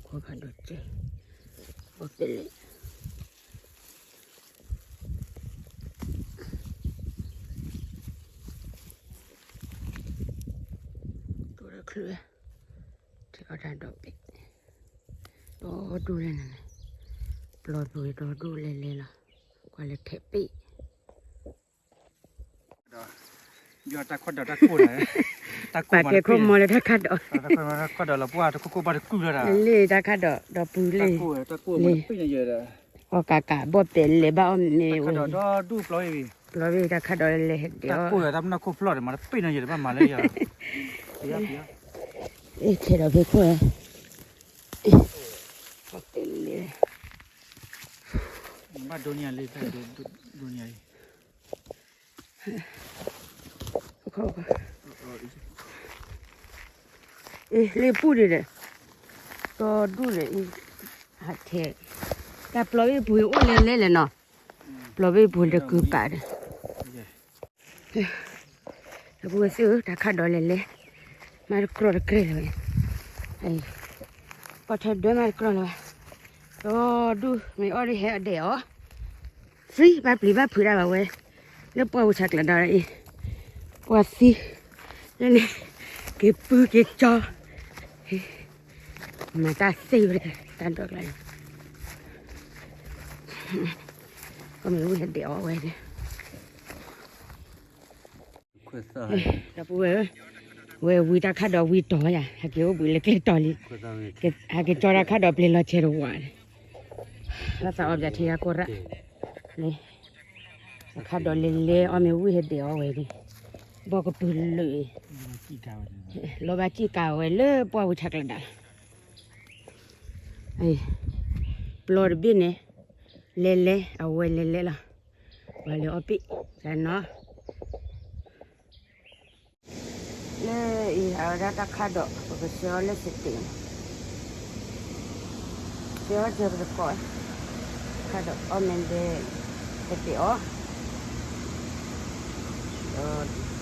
ခိၣ်ဖးဒိၣ်ကဲ, ဘီၣ်ပဲၣ်လဲၣ်, တိၢ်ဒီးချုးဝဲ, ထံၣ်အီၣ်တၢ်ဒီးပဲၣ်, ဒီဒူၣ်လဲၣ်န့ၣ်, ပျီပူၤဒီဒူၣ်လဲၣ်လဲၣ်လီၤ, ကွၢ်လၢထဲးပဲၣ် ဒီးတၢ်ခီၣ်ဒီးတၢ်ကိၢ်ဒီး, တၢ်ကိၢ်မးတပ့ၢ်န့ၣ်, တၢ်ခီၣ်ဒီးလီၤပှၢ်တခိၣ်ခိၣ်ဘၣ်တကုၢ်လီၤဒီး, လ့ၣ်တၢ်ခီၣ်ဒီးဒီပုၢ်လ့ၣ်, တၢ်ကိၢ်မးတပ့ၢ်န့ၣ်ယဲဒီး, အီၣ်ကးကးဘီၣ်ပဲၣ်လဲၣ်ဘၣ်အီၣ်မ့ၢ်ဝဲ, ဒီဒူၣ်ပျီဝဲ, ပျီဝဲတၢ်ခီၣ်ဒီးလဲၤဒဲးအီၣ်, တၢ်ကိၢ်ဒီးတၢ်မုၢ်နၤခိၣ်ဖျီၣ်ဒီးမးတပ့ၢ်န့ၣ်ယဲဒီးဘၣ်မၤလၢယၤ, အဲ ခဲဒီးဖဲခိၣ် ဘီၣ်ပဲၣ်လဲၣ် ဘၣ်ဒိန့ၢ်လံ, ဒိန့ၢ်လံ, အ့ လၢပူၤဒံးဒီး, ဒီဒူၣ်ဒီး, ဟးထဲ, တၢ်ပျီဘ့ၣ်ပူၤအိၣ်လဲၤလဲၤလဲၣ်နီၤ, ပျီဘ့ၣ်ပူၤတကုၤကးဒီး ဒီပုၢ်ဝဲၢ်သ့ၣ်ဧၢ, တၢ်ခးဒီးလဲၤလဲၤ, မၤတကြီတကြၢးလၢၤဝဲ, ပှၤထၢဒၢမၤတကြီလၢၤဘၣ်, ဒီဒူၣ်မ့ၢ်အီၣ်ဒ်ဟဲအဒဲးအီၤ, free ဘၣ်ပျံၤဘၣ်ဖုးဒၣ်ဘၣ်ဝဲ, လၢပှၢ်ဝံၤဆးကျၢၤဒီးအံၤ, ပှၢ်သံ, လၢန့ၣ်, က့ၤပုၢ်က့ၤကၠီ မၤတၢ်သ့ဝဲဒၣ် တၢ်ဒိးကျါန့ၣ်, ကီၢ်မ့ၢ်ဝံၤဟဲဒဲးအီၤဝဲန့ၣ်, ဒီပုၢ်ဝဲၢ်ဧၢ, ဝဲဝံၤတၢ်ခးဒီးဝံၤတီၤယၤ ဟဲက့ၤအိၣ်ဘှံးလၢကျဲတီၤလံ, ဟဲက့ၤကၠီတၢ်ခးဒီးပျဲၤလီၤဆဲးတဝးန့ၣ်, လၢသးအီၣ်ပၠးထံဂၤကိးရၣ်, န့ၣ် တၢ်ခးဒီးလဲၤလဲၤအီၣ်မ့ၢ်ဝံၤဟဲဒဲးအီၤဝဲန့ၣ်, ဘီၣ်ကပုၢ်လၢာ်, လီၤဘၣ်စံၣ်ကးဝဲလၢပှၢ်ဝံၤဆးကျၢၤဒီး, ပျီတဘ့ၣ်န့ၣ်, လဲၤလဲၤအဝဲလဲၤလဲၤလီၤ, ပှၤလဲၤအီၣ်ပ့ၣ်, နီၤ လၢအံၤအဝဲဒၣ်တၢ်ခးဒီး ပကဆှၢအီၤလၢစတ့းန့ၣ်, ဆှၢအီၤစၢၤပတကိး, ခးဒီးအီၣ်မ့ၢ်ဒဲး, ဟဲဒဲးအီၤ, ဒီး